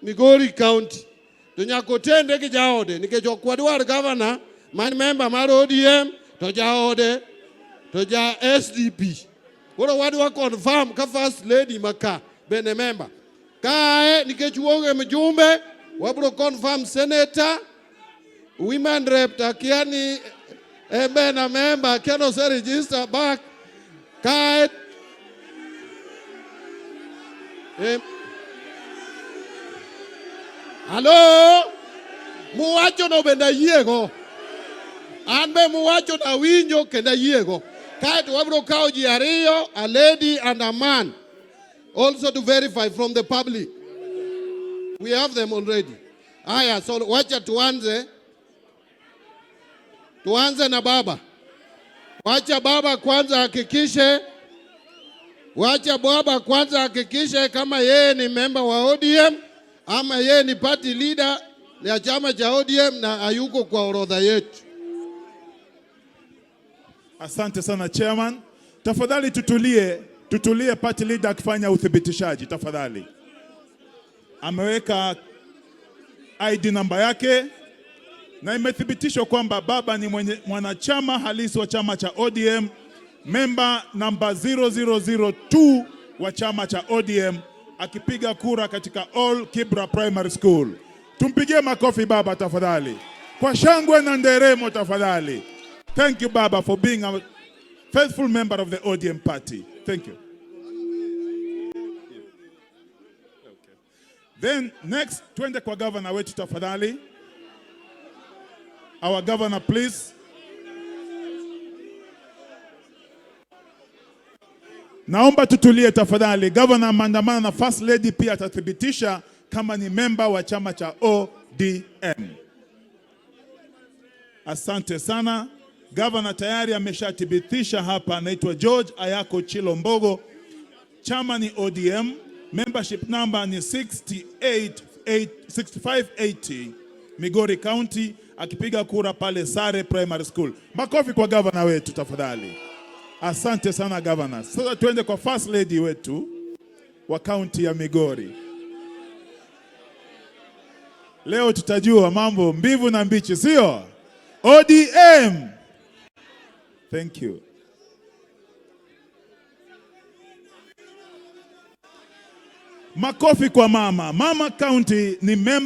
Migori County. To nyaka otenre gi jaode nikech ok wadwar governor man member mar ODM to jaode to ja SDP. Koro wadwa confirm ka first lady maka bende member. Kae nikech uonge mjumbe, wabro confirm senator, women rep takia ni embe na member, akia no register back. Kae Halo, muwacho no bende ayiego. An be muwacho no awinjo kendo ayiego. Kaeto wabro kawo ji ariyo, a lady and a man, also to verify from the public. We have them already. Haya, so wacha tuanze. Tuanze na baba. Wacha baba kwanza hakikishe, wacha baba kwanza hakikishe kama yeye ni memba wa ODM ama yeye ni party leader ya chama cha ODM na hayuko kwa orodha yetu. Asante sana chairman. Tafadhali tutulie, tutulie party leader akifanya uthibitishaji tafadhali. Ameweka ID namba yake na imethibitishwa kwamba baba ni mwenye mwanachama halisi wa chama cha ODM, memba namba 0002 wa chama cha ODM akipiga kura katika All Kibra Primary School. Tumpigie makofi baba tafadhali, kwa shangwe na nderemo tafadhali. Thank you baba for being a faithful member of the ODM party. Thank you. Then next twende kwa governor wetu tafadhali. Our governor please. Naomba tutulie tafadhali. Governor ameandamana na first lady pia atathibitisha kama ni memba wa chama cha ODM. Asante sana. Governor tayari ameshathibitisha hapa, anaitwa George Ayako Chilombogo. Chama ni ODM, membership number ni 6580 Migori County, akipiga kura pale Sare Primary School. Makofi kwa governor wetu tafadhali. Asante sana governor. Sasa tuende kwa first lady wetu wa kaunti ya Migori. Leo tutajua mambo mbivu na mbichi, sio? ODM. Thank you. Makofi kwa mama. Mama County ni member